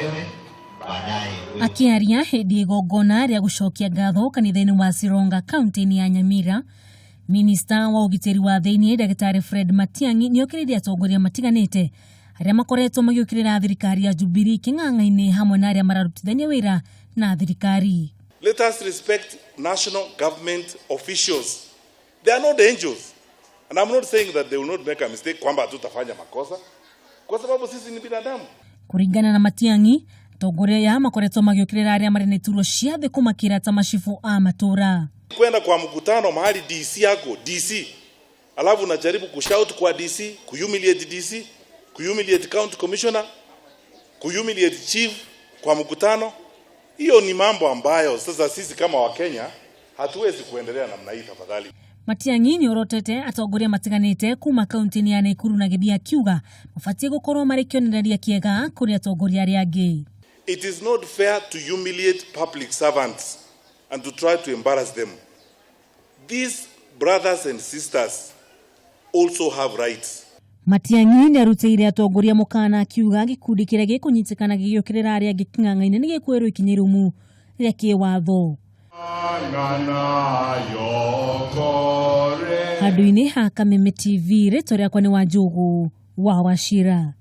wewe baadaye wewe. Akĩaria hĩndĩ igongona rĩa gũcokia ngatho kanitha-inĩ wa Sironga kaunti-inĩ ya Nyamira, minista wa ũgitĩri wa thĩinĩ Ndagĩtarĩ Fred Matiang'i nĩokĩrĩire atongoria matiganĩte arĩa makoretwo magĩũkĩrĩra thirikari ya Jubilee kĩng'ang'a-inĩ hamwe na arĩa mararutithania wĩra na thirikari. Let us respect national government officials. They are not angels. And I'm not saying that they will not make a mistake kwamba hatutafanya makosa kwa sababu sisi ni binadamu. Kũringana na Matiang'i, atongoria aya makoretwo magĩũkĩrĩra arĩa marĩ na iturwa cia thĩ kũmakĩra ta macibũ a matũra. Kwenda kwa mkutano mahali DC yako DC, alafu unajaribu kushout kwa DC, kuhumiliate DC, kuhumiliate county commissioner, kuhumiliate chief kwa mkutano. Hiyo ni mambo ambayo sasa sisi kama Wakenya hatuwezi kuendelea namna hii tafadhali. Matiang'i nĩorotete atongoria matiganĩte kuma kaunti-inĩ ya Nakuru na Gĩthii akiuga mabatiĩ gũkorwo marĩ kĩonereria kĩega kũrĩ atongoria arĩa angĩ. It is not fair to humiliate public servants and to try to embarrass them. These brothers and sisters also have rights. Matiang'i nĩarutĩire atongoria mũkana akiuga gĩkundi kĩrĩa gĩkũnyitĩkana gĩgĩũkĩrĩra arĩa angĩ kĩng'ang'a-inĩ nĩ gĩkuoerwo ikinya irũmu rĩa kĩwatho. Handũ-inĩ ha Kameme TV, rĩtwa rĩakwa nĩ Wanjũgũ wa Wachira.